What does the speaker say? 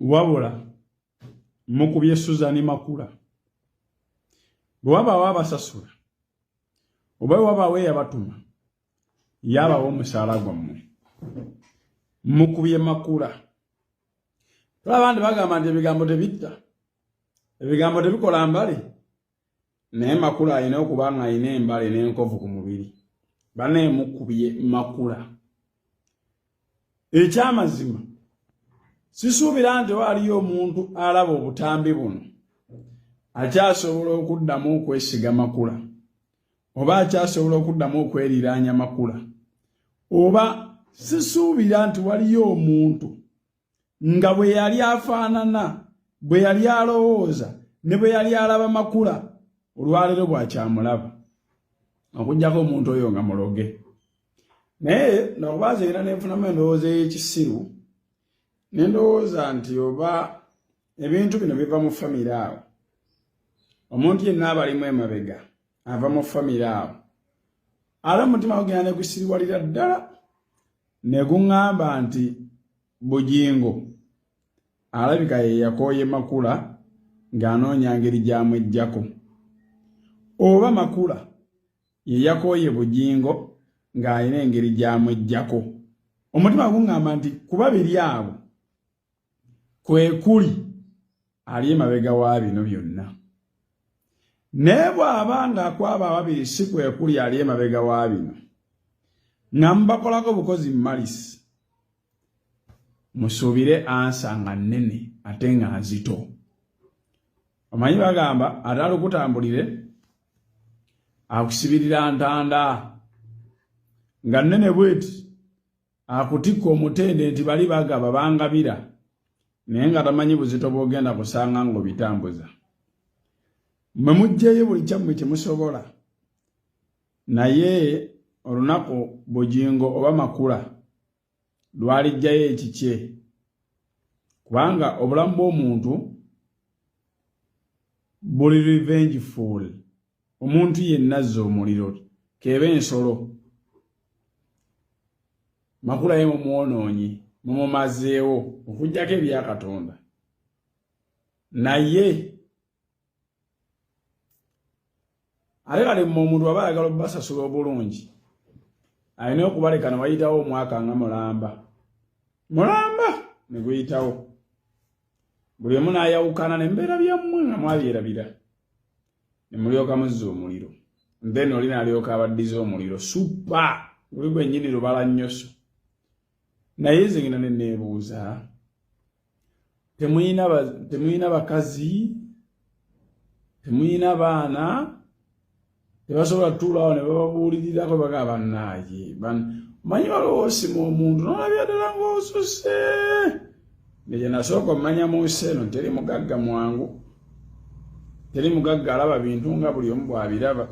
Wabula mukubye Susan Makula. Bwe wabaawo abasasula oba bwe wabaawo eyabatuma, yabawa omusaala gwammwe. Mukubye Makula. Tulaba nti bagamba nti ebigambo tebitta, ebigambo tebikola mbale, naye Makula alina okuba nga alina embale n'enkovu ku mubiri. Bane mukubye Makula. Ekyamazima sisuubira nti waliyo omuntu alaba obutambi buno akyasobola okuddamu okwesiga Makula, oba akyasobola okuddamu okweriraanya Makula, oba sisuubira nti waliyo omuntu nga bwe yali afaanana, bwe yali alowooza ne bwe yali alaba Makula olwaleero bw'akyamulaba, okuggyako omuntu oyo nga muloge. Naye nakuba nze era nenfunamu endowooza ey'ekisiru, ne ndowooza nti oba ebintu bino biva mu famire awo, omuntu yenna abalimu emabega ava mu famire awo, ate omutima gugenda ne gusiriwalira ddala ne guŋŋamba nti Bugingo alabika ye yakooye Makula ng'anoonya ngeri gy'amweggyako, oba Makula ye yakooye Bugingo ng'alina engeri gy'amweggyako. Omutima guŋŋamba nti ku babiri abo kwe kuli ali emabega wa bino byonna. Naye bw'aba ng'akwaba ababiri si kwe kuli ali emabega wa bino, nga mubakolako bukozi malisi, musuubire ansa nga nnene ate nga nzito. Omanyi bagamba ate alukutambulire akusibirira ntanda nga nnene bweti, akutikka omutende nti bali bagaba bangabira, naye nga tamanyi buzito bw'ogenda kusanga ng'obitambuza. Mmwe muggyeyo buli kyammwe kye musobola, naye olunaku Bugingo oba Makula lwalijjayo ekikye, kubanga obulamu bw'omuntu buli revengeful. Omuntu yenna azza omuliro, k'ebe ensolo. Makula ye mumwonoonyi, mumumazeewo okuggyako ebya Katonda. Naye ate kale mmwe omuntu aba ayagala okubasasula obulungi alina okubaleka ne wayitawo omwaka nga mulamba mulamba ne guyitawo, buli omu n'ayawukana ne mbeera byammwe nga mwabyerabira, ne mulyoka muzza omuliro, then oli n'alyoka abaddiza omuliro supa guli gwennyini lubala nnyoso. Naye nze ngenda ne neebuuza, temuyina bakazi, temuyina baana, tebasobola tutuulaawo ne bababuulirirako baga bannaaye? Omanyi waliwo osima omuntu nolabya ddala ng'osuse. Negye nasooka omanya mu nsi eno teri mugagga mwangu, teri mugagga alaba bintu nga buli omu bw'abiraba.